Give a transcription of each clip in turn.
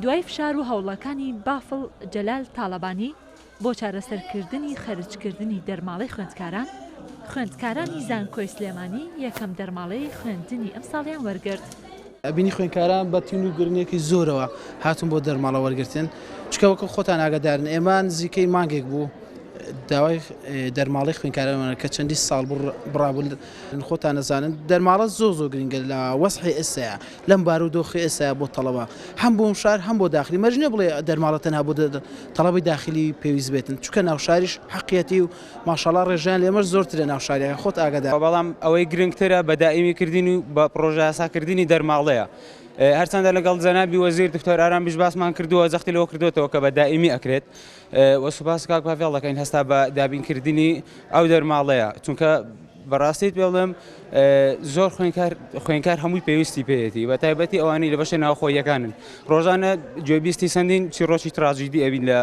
دوای فشار و هەوڵەکانی بافڵ جەلال تاڵەبانی بۆ چارەسەرکردنی خەرجکردنی دەرماڵەی خوێندکاران، خوێندکارانی زانکۆی سلێمانی یەکەم دەرماڵەی خوێندنی ئەمساڵیان وەرگرت. ئەبینی خوێندکاران بە تین و گرنێکی زۆرەوە هاتوون بۆ دەرماڵە وەرگرتن، چونکە وەکو خۆتان ئاگادارن ئێمە نزیکەی مانگێک بوو داوای دەرماڵەی خوێندکارانمان کە چەندی ساڵ بڕابوو خۆتان نەزانن دەرماڵە زۆر زۆر گرنگە لە وەزعی ئێستایا لەم بارودۆخی ئێستایا بۆ تەڵەبە هەم بۆ شار هەم بۆ داخلی مەرج نییە بڵێ دەرماڵە تەنها بۆ تەڵەبەی داخلی پێویست بێتن چونکە ناوشاریش حەقیەتی و ماشاڵا ڕێژەیان لێمەش زۆرترە ناوشاریەکان خۆت ئاگادار. بەڵام ئەوەی گرنگترە بە دائیمی کردنی و بە پڕۆژەیاسا کردنی دەرماڵەیە. هەرچەندە لەگەڵ جەنابی وەزیر دکتۆر ئارامیش باسمان کردووە جەختی لەوە کردوێتەوە کە بە دائیمی ئەکرێت و سوپاس کاک پاڤێڵ دەکەین هەستا بە دابینکردنی ئەو دەرماڵەیە چونکە بەڕاستیت پێ بڵێم زۆر خوێنکار خوێنکار هەمووی پێویستی پێیەتی بە تایبەتی ئەوانەی لە بەشە ناوخۆیەکانن ڕۆژانە گوێبیستی سندین چیڕۆکی تراژیدی ئەبین لە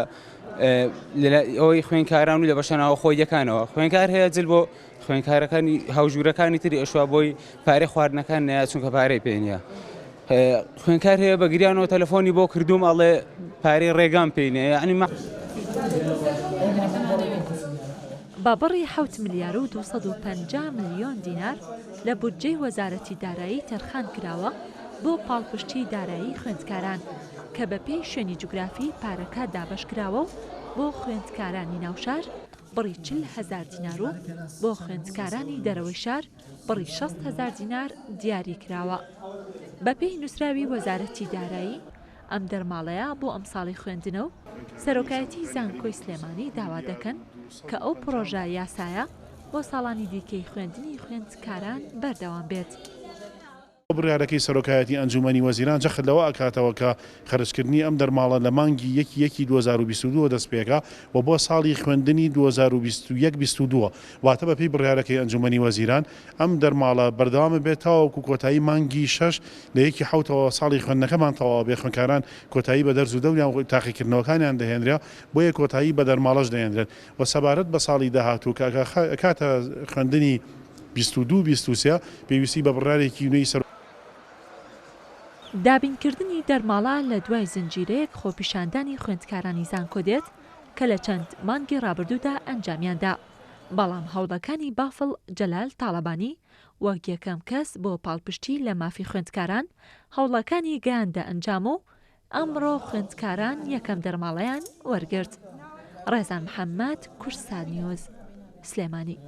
ئەوەی خوێنکاران و لە بەشە ناوخۆیەکانەوە خوێنکار هەیە جل بۆ خوێنکارەکانی هاوژوورەکانی تری ئەشوا بۆی پارەی خواردنەکان نەیە چونکە پارەی پێ نییە. خوێنکار هەیە بە گریانەوە تەلەفۆنی بۆ کردووم ئەڵێ پارەی ڕێگام پێی نییە یعنی ما بە بڕی حەوت ملیار و 250 ملیۆن دینار لە بودجەی وەزارەتی دارایی تەرخان کراوە بۆ پاڵپشتی دارایی خوێندکاران کە بەپێی شوێنی جوگرافی پارەکە دابەشکراوە و بۆ خوێندکارانی ناوشار بڕی 40 هەزار دینار و بۆ خوێندکارانی دەرەوەی شار بڕی 60 هەزار دینار دیاری کراوە. بەپێی نووسراوی وەزارەتی دارایی، ئەم دەرماڵەیە بۆ ئەمساڵی خوێندنە و سەرۆکایەتی زانکۆی سلێمانی داوا دەکەن کە ئەو پڕۆژە یاسایە بۆ ساڵانی دیکەی خوێندنی خوێندکاران بەردەوام بێت. بڕیارەکەی سەرۆکایەتی ئەنجوومەنی وەزیران جەخت لەوە ئەکاتەوە کە خەرجکردنی ئەم دەرماڵە لە مانگی یەکی یەکی 2022 ەوە دەستپێکا و بۆ ساڵی خوێندنی 2021 22 واتە بەپێی بڕیارەکەی ئەنجوومەنی وەزیران ئەم دەرماڵە بەردەوام ئەبێت تاوەکو کۆتایی مانگی شەش لە یەکی حەوتەوە ساڵی خوێندنەکەمان تەواو ئەبێت خوێندکاران کۆتایی بە دەرس و دەوریان و تاقیکردنەوەکانیان دەهێنرێ بۆیە کۆتایی بە دەرماڵەش دەهێنرێت و سەبارەت بە ساڵی داهاتوو کە ئەکاتە خوێندنی 22 23 پێویستی بە بڕیارێکی نوێی سەرۆک. دابینکردنی دەرماڵە لە دوای زنجیرەیەک خۆپیشاندانی خوێندکارانی زانکۆ دێت کە لە چەند مانگی ڕابردوودا ئەنجامیاندا، بەڵام هەوڵەکانی بافڵ جەلال تاڵەبانی وەک یەکەم کەس بۆ پاڵپشتی لە مافی خوێندکاران هەوڵەکانی گەیاندە ئەنجام و ئەمڕۆ خوێندکاران یەکەم دەرماڵەیان وەرگرت. ڕێزان محەمەد، کوردسات نیوز، سلێمانی.